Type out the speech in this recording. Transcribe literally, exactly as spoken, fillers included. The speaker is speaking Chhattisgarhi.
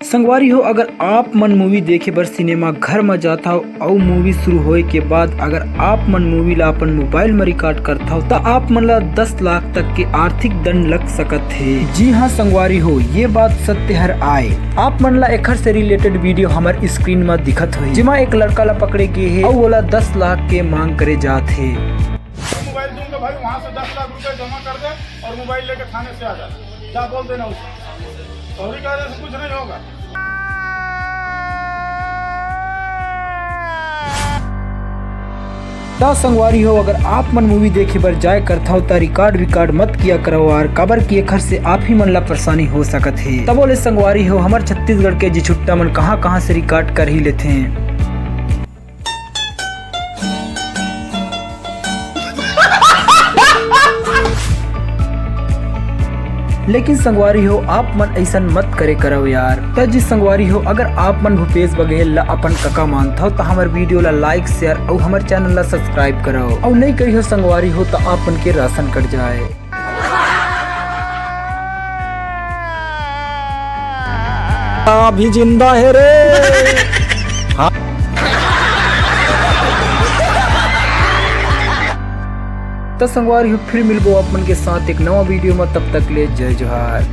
संगवारी हो, अगर आप मन मूवी देखे बर सिनेमा घर म जात हव अउ मूवी शुरू होए के बाद अगर आप मन मूवी ला अपन मोबाइल म रिकॉर्ड करत हव, त आप मन ला दस लाख तक के आर्थिक दंड लग सकत हे। जी हाँ संगवारी हो, ये बात सत्य हर आय। आप मन ला एखर से रिलेटेड वीडियो हमर स्क्रीन म दिखत होही, जेमा एक लड़का ला पकड़े गे हे अउ ओला दस लाख के मांग करे जात हे। मोबाइल दूंगा भाई, वहाँ से दस लाख रुपए जमा कर दे और मोबाइल लेके थाने से आ जा, जा बोल देना उसको। और ही कहने से कुछ नहीं होगा। त संगवारी हो, अगर आप मन मूवी देखे बर जाए करथव त रिकॉर्ड विकॉर्ड मत किया करव यार, काबर कि एखर से आप ही मन ला परेशानी हो सकत हे। तबो ले संगवारी हो, हमर छत्तीसगढ़ के जिछुट्टा मन कहाँ कहाँ से रिकॉर्ड कर ही लेथे। लेकिन संगवारी हो, आप मन ऐसन मत करे करव यार। त जी संगवारी हो, अगर आप मन भूपेश बघेल ला अपन कका मानथव त हमर वीडियो ला लाइक, शेयर अउ हमर चैनल ला सब्सक्राइब करव, अउ नहीं करिहो संगवारी हो त आप मन के राशन कट जाए। अभी जिंदा है रे। हाँ। त संगवारी हो, फिर मिलबो आप मन के साथ एक नवा वीडियो में, तब तक ले जय जोहार।